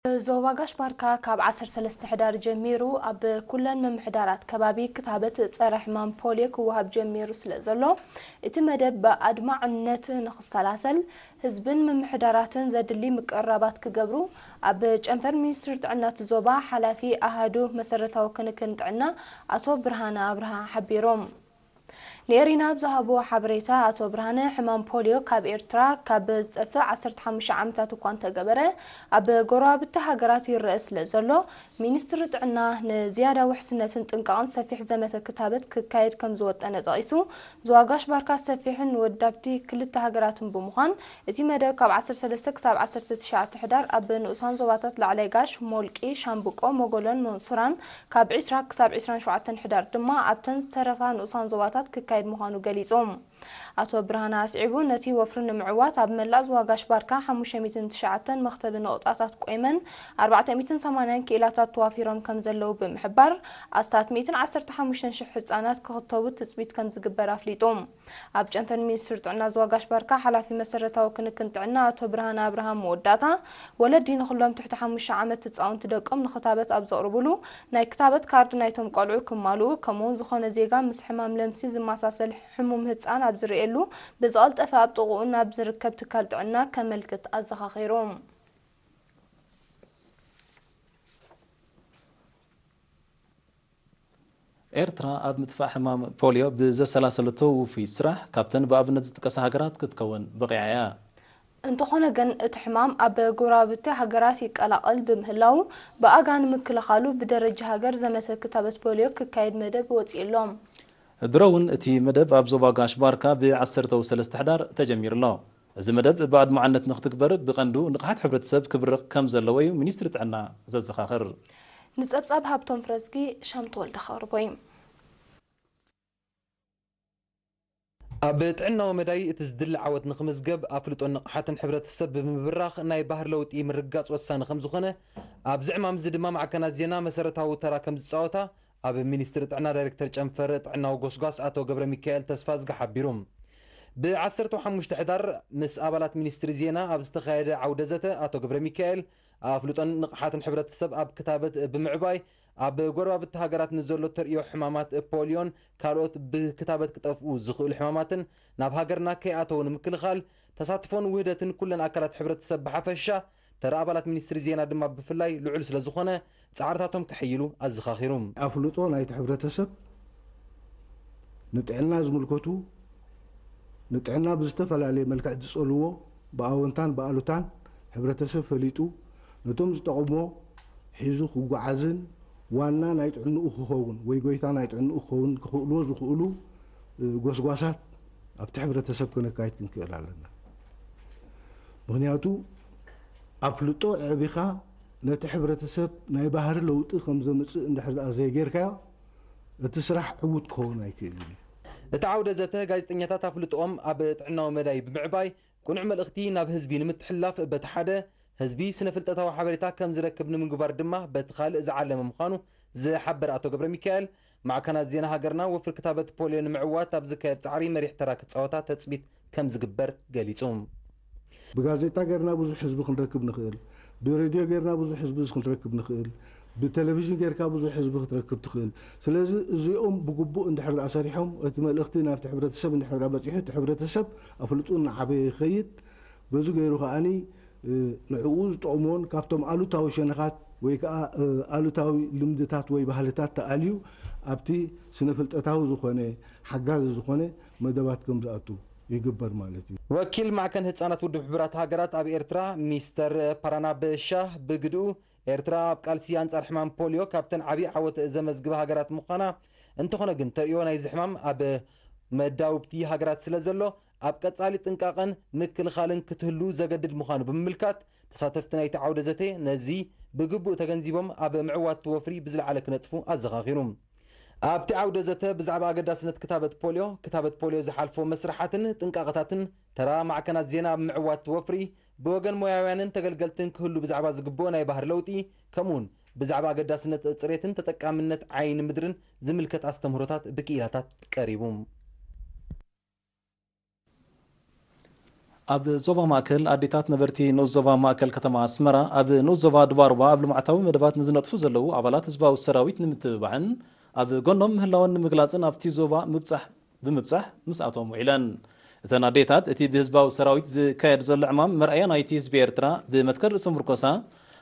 ዞባ ጋሽ ባርካ ካብ ዓሰርተ ሰለስተ ሕዳር ጀሚሩ ኣብ ኩለን ምምሕዳራት ከባቢ ክታበት ጸረ ሕማም ፖልዮ ክወሃብ ጀሚሩ ስለ ዘሎ፣ እቲ መደብ ብኣድማዕነት ንኽሰላሰል ህዝብን ምምሕዳራትን ዘድሊ ምቅርራባት ክገብሩ ኣብ ጨንፈር ሚኒስትሪ ጥዕና እቲ ዞባ ሓላፊ ኣሃዱ መሰረታዊ ክንክን ጥዕና ኣቶ ብርሃነ ኣብርሃ ሓቢሮም። ንኤሪና ኣብ ዝሃብዎ ሓበሬታ፣ ኣቶ ብርሃነ፣ ሕማም ፖልዮ ካብ ኤርትራ ካብ ዝጠፍእ ዓሰርተ ሓሙሽተ ዓመታት እኳ እንተገበረ፣ ኣብ ጎረባብቲ ሃገራት ይረአ ስለ ዘሎ፣ ሚኒስትሪ ጥዕና ንዝያዳ ውሕስነትን ጥንቃቕን ሰፊሕ ዘመተ ክታበት ክካየድ ከም ዝወጠነ ጠቒሱ፣ ዞባ ጋሽ ባርካ ሰፊሕን ወዳብቲ ክልተ ሃገራትን ብምዃን፣ እቲ መደብ ካብ ዓሰርተ ሰለስተ ክሳብ ዓሰርተ ትሽዓተ ሕዳር ኣብ ንኡሳን ዞባታት ላዕላይ ጋሽ፣ ሞልቂ፣ ሻምብቆ፣ ሞጎሎን መንሱራን፣ ካብ ዕስራ ክሳብ ዕስራን ሸውዓተን ሕዳር ድማ ኣብተን ዝተረፋ ንኡሳን ዞባታት ክካየድ ምዃኑ ገሊጹ። ኣቶ ብርሃነ ኣስዒቡ፣ ነቲ ወፍሪ ንምዕዋት ኣብ መላእ ዞባ ጋሽ ባርካ ሓሙሽተ ሚእትን ትሽዓተን መኽተቢ ነቑጣታት ቆይመን ኣርባዕተ ሚእትን ሰማንያን ክኢላታት ተዋፊሮም ከም ዘለዉ ብምሕባር፣ ኣስታት ሚእትን ዓሰርተ ሓሙሽተን ሽሕ ህጻናት ክኽተቡ ትጽቢት ከም ዝግበር ኣፍሊጡ። ኣብ ጨንፈር ሚኒስትሪ ጥዕና ዞባ ጋሽ ባርካ ሓላፊ መሰረታዊ ክንክን ጥዕና ኣቶ ብርሃነ ኣብርሃም መወዳእታ፣ ወለዲ ንኹሎም ትሕቲ ሓሙሽተ ዓመት ህጻውንቲ ደቆም ንኽታበት ኣብ ዘቕርብሉ ናይ ክታበት ካርድ ናይቶም ቆልዑ ክማልኡ፣ ከምኡውን ዝኾነ ዜጋ ምስ ሕማም ለምሲ ዝመሳሰል ሕሙም ህጻን ኣብ ዝርእየሉ ብዝቐልጠፈ ኣብ ጥቕኡ ናብ ዝርከብ ትካል ጥዕና ከመልክት ኣዘኻኺሩ። ኤርትራ ኣብ ምጥፋእ ሕማም ፖልዮ ብዘሰላሰለቶ ውፉይ ስራሕ ካብተን ብኣብነት ዝጥቀሳ ሃገራት ክትከውን በቒዓ እያ። እንተኾነ ግን እቲ ሕማም ኣብ ጎረባብቲ ሃገራት ይቀላቐል ብምህላዉ ብኣጋ ንምክልኻሉ ብደረጃ ሃገር ዘመተ ክታበት ፖልዮ ክካየድ መደብ ወፂኡ ኣሎ። ድሮ እውን እቲ መደብ ኣብ ዞባ ጋሽ ባርካ ብ ዓሰርተ ሰለስተ ሕዳር ተጀሚሩ ኣሎ። እዚ መደብ ብኣድማዕነት ንክትግበር ብቐንዱ ንቕሓት ሕብረተሰብ ክብርቕ ከም ዘለዎ እዩ ሚኒስትሪ ጥዕና ዘዘኻኽር። ንጸብጻብ ሃብቶም ፍረዝጊ ሻም ተወልደ ከቕርቦ እዩ። ኣብ ጥዕናዊ መዳይ እቲ ዝድለ ዓወት ንክምዝገብ ኣፍልጦን ንቕሓትን ሕብረተሰብ ብምብራኽ ናይ ባህሪ ለውጢ ምርግጋጽ ወሳኒ ከም ዝኾነ፣ ኣብዚ ዕማም እዚ ድማ ማዕከናት ዜና መሰረታዊ ተራ ከም ዝጻወታ ኣብ ሚኒስትሪ ጥዕና ዳይሬክተር ጨንፈር ጥዕናዊ ጎስጓስ ኣቶ ገብረ ሚካኤል ተስፋዝጊ ሓቢሩ። ብ ዓሰርተ ሓሙሽተ ሕዳር ምስ ኣባላት ሚኒስትሪ ዜና ኣብ ዝተኻየደ ዓውደ ዘተ ኣቶ ገብረ ሚካኤል ኣፍልጦን ንቕሓትን ሕብረተሰብ ኣብ ክታበት ብምዕባይ ኣብ ጎረባብቲ ሃገራት ንዘሎ ተርእዮ ሕማማት ፖልዮን ካልኦት ብክታበት ክጠፍኡ ዝኽእሉ ሕማማትን ናብ ሃገርና ከይኣተዉ ንምክልኻል ተሳትፎን ውህደትን ኩለን ኣካላት ሕብረተሰብ ብሓፈሻ ተራ ኣባላት ሚኒስትሪ ዜና ድማ ብፍላይ ልዑል ስለ ዝኾነ ጻዕርታቶም ከሐይሉ ኣዘኻኺሩ። ኣፍልጦ ናይቲ ሕብረተሰብ ንጥዕና ዝምልከቱ ንጥዕና ብዝተፈላለየ መልክዕ ዝጸልዎ ብኣወንታን ብኣሉታን ሕብረተሰብ ፈሊጡ ነቶም ዝጠቕሞ ሒዙ ክጓዓዝን ዋና ናይ ጥዕንኡ ክኸውን ወይ ጎይታ ናይ ጥዕንኡ ክኸውን ክኽእልዎ ዝኽእሉ፣ እ፣ ጎስጓሳት ኣብቲ ሕብረተሰብ ከነካይድ ክንክእል ኣለና። ምኽንያቱ ኣፍልጦ ኣዕቢኻ ነቲ ሕብረተሰብ ናይ ባህሪ ለውጢ ከም ዘምጽእ እንድሕር ደኣ ዘይጌርካዮ እቲ ስራሕ ዕዉት ክኸውን ኣይክእልን እዩ። እቲ ዓውደ ዘተ ጋዜጠኛታት ኣፍልጦኦም ኣብ ጥዕናዊ መዳይ ብምዕባይ ቅኑዕ መልእኽቲ ናብ ህዝቢ ንምትሕልላፍ በቲ ሓደ ህዝቢ ስነ ፍልጠታዊ ሓበሬታ ከም ዝረክብ ንምግባር ድማ በቲ ካልእ ዝዓለመ ምዃኑ ዝሓበረ ኣቶ ገብረ ሚካኤል፣ ማዕከናት ዜና ሃገርና ወፍሪ ክታበት ፖልዮ ንምዕዋት ኣብ ዝካየድ ጻዕሪ መሪሕ ተራ ክጻወታ ተጽቢት ከም ዝግበር ገሊጹ። ብጋዜጣ ጌርና ብዙሕ ህዝቢ ክንረክብ ንኽእል፣ ብሬድዮ ጌርና ብዙሕ ህዝቢ ክንረክብ ንኽእል፣ ብቴሌቪዥን ጌርካ ብዙሕ ህዝቢ ክትረክብ ትኽእል። ስለዚ እዚኦም ብግቡእ እንድሕር ደኣ ሰሪሖም እቲ መልእኽቲ ናብቲ ሕብረተሰብ እንድሕር ደኣ በጺሑ እቲ ሕብረተሰብ ኣፍልጡ እናዓበየ ይኸይድ። በዚ ገይሩ ከኣኒ ንዕኡ ዝጠቕሞን ካብቶም ኣሉታዊ ሸነኻት ወይ ከዓ ኣሉታዊ ልምድታት ወይ ባህልታት ተኣልዩ ኣብቲ ስነ ፍልጠታዊ ዝኾነ ሓጋዚ ዝኾነ መደባት ከም ዝኣቱ ይግበር ማለት እዩ። ወኪል ማዕከን ህጻናት ውድብ ሕቡራት ሃገራት ኣብ ኤርትራ ሚስተር ፓራናበ ሻህ ብግድኡ ኤርትራ ኣብ ቃልሲ ኣንጻር ሕማም ፖልዮ ካብተን ዓቢ ዓወት ዘመዝግባ ሃገራት ምዃና እንተኾነ ግን ተርእዮ ናይዚ ሕማም ኣብ መዳውብቲ ሃገራት ስለ ዘሎ ኣብ ቀጻሊ ጥንቃቐን ምክልኻልን ክትህሉ ዘገድድ ምዃኑ ብምምልካት ተሳተፍቲ ናይቲ ዓውደ ዘተ ነዚ ብግቡእ ተገንዚቦም ኣብ ምዕዋት እቲ ወፍሪ ብዝለዓለ ክነጥፉ ኣዘኻኺሩ። ኣብቲ ዓውደ ዘተ ብዛዕባ ኣገዳስነት ክታበት ፖልዮ፣ ክታበት ፖልዮ ዝሓልፎ መስርሓትን ጥንቃቐታትን ተራ ማዕከናት ዜና ኣብ ምዕዋት እቲ ወፍሪ ብወገን ሞያውያንን ተገልገልትን ክህሉ ብዛዕባ ዝግብኦ ናይ ባህሪ ለውጢ ከምኡውን ብዛዕባ ኣገዳስነት ጽሬትን ተጠቃምነት ዓይኒ ምድርን ዝምልከት ኣስተምህሮታት ብክኢላታት ቀሪቡ። ኣብ ዞባ ማእከል ኣዴታት ነበርቲ ንኡስ ዞባ ማእከል ከተማ ኣስመራ ኣብ ንኡስ ዞባ ድባርባ ኣብ ልምዓታዊ መደባት ንዝነጥፉ ዘለዉ ኣባላት ህዝባዊ ሰራዊት ንምትብባዕን ኣብ ጎኖም ምህላወን ንምግላጽን ኣብቲ ዞባ ምብጻሕ ብምብጻሕ ምስኣቶም ውዒለን። እተን ኣዴታት እቲ ብህዝባዊ ሰራዊት ዝካየድ ዘሎ ዕማም መርኣያ ናይቲ ህዝቢ ኤርትራ ብመትከል ርእሰ ምርኮሳ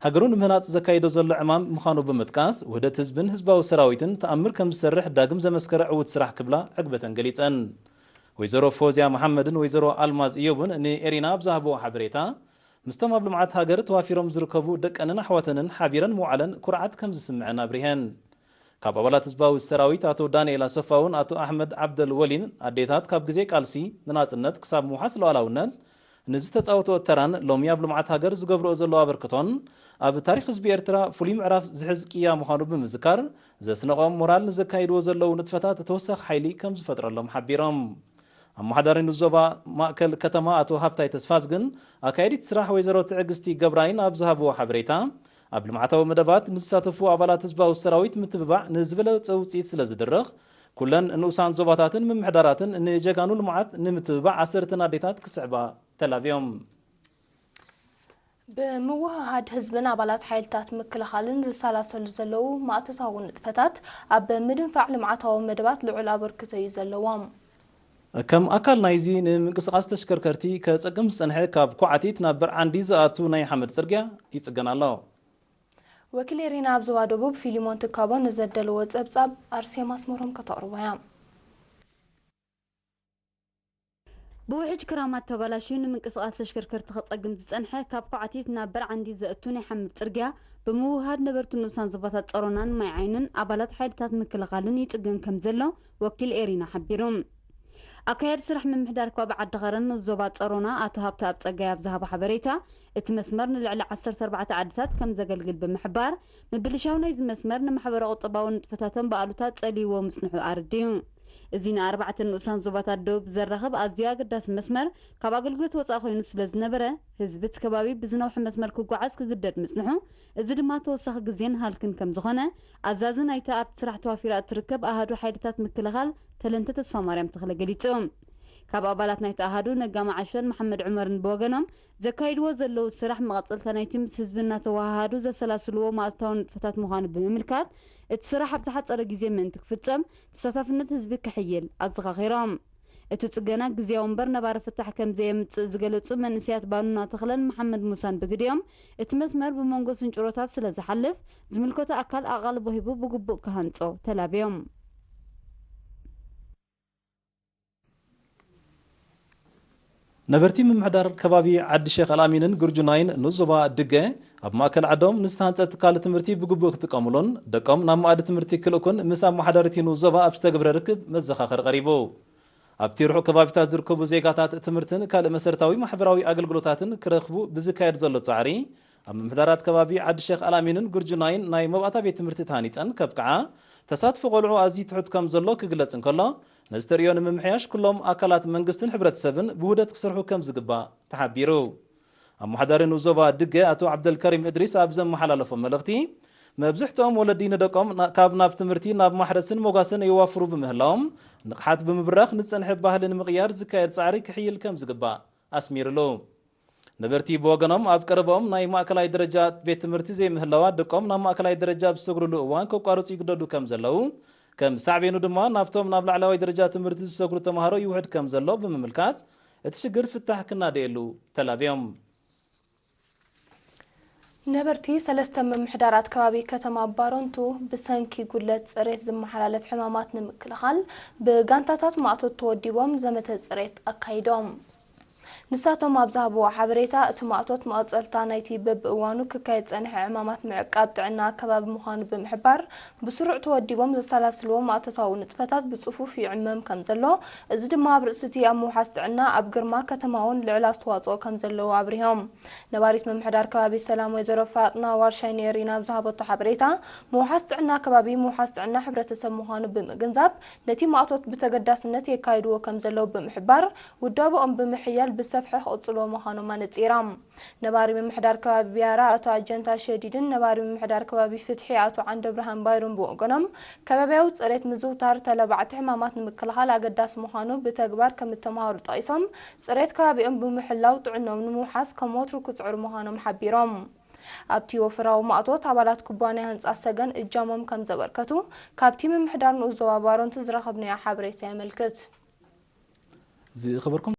ሃገሩ ንምህናጽ ዘካይዶ ዘሎ ዕማም ምዃኑ ብምጥቃስ ውህደት ህዝብን ህዝባዊ ሰራዊትን ተኣምር ከም ዝሰርሕ ዳግም ዘመስከረ ዕዉት ስራሕ ክብላ ዕግበተን ገሊጸን። ወይዘሮ ፎዝያ መሓመድን ወይዘሮ ኣልማዝ እዮብን ንኤሪና ኣብ ዝሃብዎ ሓበሬታ፣ ምስቶም ኣብ ልምዓት ሃገር ተዋፊሮም ዝርከቡ ደቀንን ኣሕዋተንን ሓቢረን ምውዓለን ኩርዓት ከም ዝስምዐን ኣብሪሀን። ካብ ኣባላት ህዝባዊ ሰራዊት ኣቶ ዳንኤል ኣሰፋውን ኣቶ ኣሕመድ ዓብደል ወሊን ኣዴታት ካብ ግዜ ቃልሲ ንናጽነት ክሳብ ምውሓስ ሉዓላውነት ንዝተጻወትኦ ተራን ሎሚ ኣብ ልምዓት ሃገር ዝገብርኦ ዘለዋ ኣበርክቶን ኣብ ታሪኽ ህዝቢ ኤርትራ ፍሉይ ምዕራፍ ዝሕዝ ቅያ ምዃኑ ብምዝካር ዘስነቖም ሞራል ንዘካይድዎ ዘለዉ ንጥፈታት ተወሳኺ ሓይሊ ከም ዝፈጥረሎም ሓቢሮም። ኣመሓዳሪ ንዞባ ማእከል ከተማ ኣቶ ሃብታይ ተስፋዝግን ኣካየዲት ስራሕ ወይዘሮ ትዕግስቲ ገብራይን ኣብ ዝሃብዎ ሓበሬታ ኣብ ልምዓታዊ መደባት ንዝሳተፉ ኣባላት ህዝባዊ ሰራዊት ምትብባዕ ንዝበለጸ ውፅኢት ስለ ዝድርኽ ኩለን ንኡሳን ዞባታትን ምምሕዳራትን ንጀጋኑ ልምዓት ንምትብባዕ ኣሰርተን ኣዴታት ክስዕባ ተላብዮም። ብምውህሃድ ህዝብን ኣባላት ሓይልታት ምክልኻልን ዝሰላሰሉ ዘለዉ ማእቶታዊ ንጥፈታት ኣብ ምድንፋዕ ልምዓታዊ መደባት ልዑል ኣበርክቶ እዩ ዘለዎም። ከም ኣካል ናይዚ ንምንቅስቓስ ተሽከርከርቲ ከጸግም ዝጸንሐ ካብ ኳዕቲት ናብ በርዓንዲ ዝኣቱ ናይ ሓመድ ጽርግያ ይጽገን ኣሎ። ወኪል ኤሪና ኣብ ዞባ ደቡብ ፊሊሞን ትካቦ ንዘደለዎ ጸብጻብ ኣርሴማ ኣስመሮም ከተቕርቦ እያ። ብውሕጅ ክራማት ተባላሽዩ ንምንቅስቓስ ተሽከርከርቲ ከጸግም ዝጸንሐ ካብ ኳዕቲት ናብ በርዓንዲ ዘእቱ ናይ ሓመድ ጽርግያ ብምውህሃድ ነበርቲ ንኡሳን ዞባታት ጸሮናን ማይ ዓይንን ኣባላት ሓይልታት ምክልኻልን ይጽገን ከም ዘሎ ወኪል ኤሪና ሓቢሩ። ኣካያዲ ስራሕ ምምሕዳር ከባቢ ዓዲ ኸረን ንኡስ ዞባ ጸሮና ኣቶ ሃብተኣብ ጸጋይ ኣብ ዝሃቦ ሓበሬታ፣ እቲ መስመር ንልዕሊ ዓሰርተ ኣርባዕተ ዓድታት ከም ዘገልግል ብምሕባር፣ ምብልሻው ናይዚ መስመር ንማሕበረ ቁጠባዊ ንጥፈታቶም ብኣሉታ ጸልይዎ ምጽንሑ ኣረዲኡ። እዚ ንኣርባዕተ ንኡሳን ዞባታት ደቡብ ዘራኽብ ኣዝዩ ኣገዳሲ መስመር ካብ ኣገልግሎት ወጻኢ ኮይኑ ስለ ዝነበረ፣ ህዝቢ እቲ ከባቢ ብዝነውሐ መስመር ክጓዓዝ ክግደድ ምጽንሑ፣ እዚ ድማ ተወሳኺ ግዜን ሃልክን ከም ዝኾነ ኣዛዚ ናይታ ኣብቲ ስራሕ ተዋፊራ እትርከብ ኣሃዱ ሓይልታት ምክልኻል ተለንተ ተስፋማርያም ተኽለ ገሊጹ። ካብ ኣባላት ናይቲ ኣሃዱ ነጋ መዓሾን መሓመድ ዑመርን ብወገኖም ዘካይድዎ ዘለዉ ስራሕ መቐጸልታ ናይቲ ምስ ህዝቢ እናተወሃሃዱ ዘሰላስልዎ ማእቶታዊ ንጥፈታት ምዃኑ ብምምልካት፣ እቲ ስራሕ ኣብ ዝሓጸረ ግዜ ምእንቲ ክፍጸም ተሳታፍነት ህዝቢ ክሕይል ኣዘኻኺሮም። እቲ ጽገና ግዝያዊ እምበር ነባሪ ፍታሕ ከም ዘየምጽእ ዝገለጹ መንእሰያት ባኑና ተኽለን መሓመድ ሙሳን ብግዲኦም፣ እቲ መስመር ብመንጎ ስንጭሮታት ስለ ዝሓልፍ፣ ዝምልከቶ ኣካል ኣቓልቦ ሂቡ ብግቡእ ክሃንጾ ተላብዮም። ነበርቲ ምምሕዳር ከባቢ ዓዲ ሼኽ ኣልኣሚንን ግርጁናይን ንኡስ ዞባ ድገ ኣብ ማእከል ዓዶም ንዝተሃንጸ ትካል ትምህርቲ ብግቡእ ክጥቀሙሉን ደቆም ናብ መኣዲ ትምህርቲ ክልእኩን ምስ ኣመሓዳሪቲ ንኡስ ዞባ ኣብ ዝተገብረ ርክብ መዘኻኸሪ ቀሪቡ። ኣብቲ ርሑቕ ከባቢታት ዝርከቡ ዜጋታት ትምህርትን ካልእ መሰረታዊ ማሕበራዊ ኣገልግሎታትን ክረኽቡ ብዝካየድ ዘሎ ጻዕሪ ኣብ ምምሕዳራት ከባቢ ዓዲ ሼኽ ኣልኣሚንን ግርጁናይን ናይ መባእታ ቤት ትምህርቲ ተሃኒጸን ከብቅዓ ተሳትፎ ቆልዑ ኣዝዩ ትሑት ከም ዘሎ ክግለጽ እንከሎ፣ ነዚ ተርእዮ ንምምሕያሽ ኩሎም ኣካላት መንግስትን ሕብረተሰብን ብውህደት ክሰርሑ ከም ዝግባእ ተሓቢሩ። ኣመሓዳሪ ንኡስ ዞባ ድገ ኣቶ ዓብደልከሪም እድሪስ ኣብ ዘመሓላለፎ መልእኽቲ፣ መብዝሕትኦም ወለዲ ንደቆም ና- ካብ ናብ ትምህርቲ ናብ ማሕረስን ሞጋስን የዋፍሩ ብምህላዎም ንቕሓት ብምብራኽ ንዝጸንሐ ባህሊ ንምቕያር ዝካየድ ጻዕሪ ክሕይል ከም ዝግባእ ኣስሚርሉ። ነበርቲ ብወገኖም ኣብ ቀረባኦም ናይ ማእከላይ ደረጃ ቤት ትምህርቲ ዘይምህላዋ ደቆም ናብ ማእከላይ ደረጃ ኣብ ዝሰግሩሉ እዋን ከቋርጹ ይግደዱ ከም ዘለዉ፣ ከም ሳዕቤኑ ድማ ናብቶም ናብ ላዕለዋይ ደረጃ ትምህርቲ ዝሰግሩ ተምሃሮ ይውሕድ ከም ዘሎ ብምምልካት እቲ ሽግር ፍታሕ ክናደየሉ ተላብዮም። ነበርቲ ሰለስተ ምምሕዳራት ከባቢ ከተማ ባረንቱ ብሰንኪ ጉድለት ጽሬት ዝመሓላለፍ ሕማማት ንምክልኻል ብጋንታታት ማእቶት ተወዲቦም ዘመተ ጽሬት ኣካይዶም። ንሳቶም ኣብ ዝሃብዎ ሓበሬታ፣ እቲ ማእቶት መቐጸልታ ናይቲ በብእዋኑ ክካየድ ጸንሐ ዕማማት ምዕቃብ ጥዕና ኣከባቢ ምዃኑ ብምሕባር፣ ብስሩዕ ተወዲቦም ዘሰላስልዎ ማእቶታዊ ንጥፈታት ብጽፉፍ ይዕመም ከም ዘሎ፣ እዚ ድማ ኣብ ርእሲ እቲ ኣብ ምውሓስ ጥዕና ኣብ ግርማ ከተማ እውን ልዑል ኣስተዋጽኦ ከም ዘለዎ ኣብሪሆም። ነባሪት ምምሕዳር ከባቢ ሰላም ወይዘሮ ፋጥና ዋርሻይ ንኤሪና ኣብ ዝሃበቶ ሓበሬታ፣ ምውሓስ ጥዕና ከባቢ ምውሓስ ጥዕና ሕብረተሰብ ምዃኑ ብምግንዛብ፣ ነቲ ማእቶት ብተገዳስነት የካይድዎ ከም ዘለዉ ብምሕባር፣ ውዳበኦም ብምሕያል ብሰፊሑ ክቕጽልዎ ምዃኖም ኣነጺሮም። ነባሪ ምምሕዳር ከባቢ ቢያራ ኣቶ ኣጀንታ ሸዲድን ነባሪ ምምሕዳር ከባቢ ፍትሒ ኣቶ ዓንደብርሃን ባይሩን ብወገኖም፣ ከባቢያዊ ጽሬት ምዝውታር ተለባዕቲ ሕማማት ንምክልኻል ኣገዳሲ ምዃኑ ብተግባር ከም እተምሃሩ ጠቒሶም፣ ጽሬት ከባቢኦም ብምሕላው ጥዕኖም ንምውሓስ ከም ወትሩ ክጽዕሩ ምዃኖም ሓቢሮም። ኣብቲ ወፍራዊ ማእቶት ኣባላት ኩባንያ ህንጻ ሰገን እጃሞም ከም ዘበርከቱ ካብቲ ምምሕዳር ንኡስ ዞባ ባረንቱ ዝረኸብናዮ ሓበሬታ የመልክት። ዝኸበርኩም